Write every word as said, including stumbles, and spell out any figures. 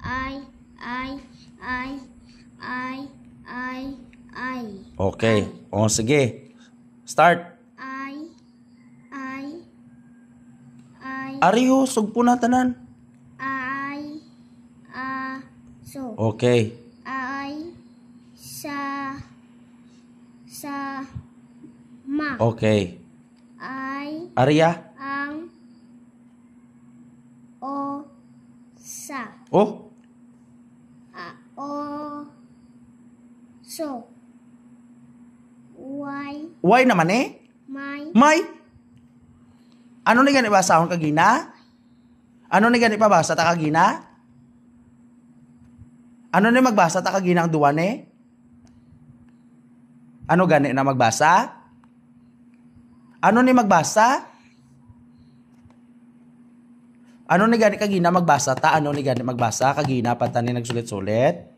I, I, I, I, I, I. Okay. O, sige. Start. I, I, I, Ari ho, sugpo na tanan. I, a, so. Okay. I, sa, sa, ma. Okay. I, Ari ah. Ang, o, sa. Oh, A, o, so. Why, why naman eh? my, May. Ano ni gani basahon kagina? Ano ni gani pabasa ta kagina? Ano ni magbasa ta kagina ang duwa ni? Ano gani na magbasa? Ano ni magbasa? Ano ni gani kagina magbasa ta? Ano ni gani magbasa kagina pa ta ni nagsulit-sulit?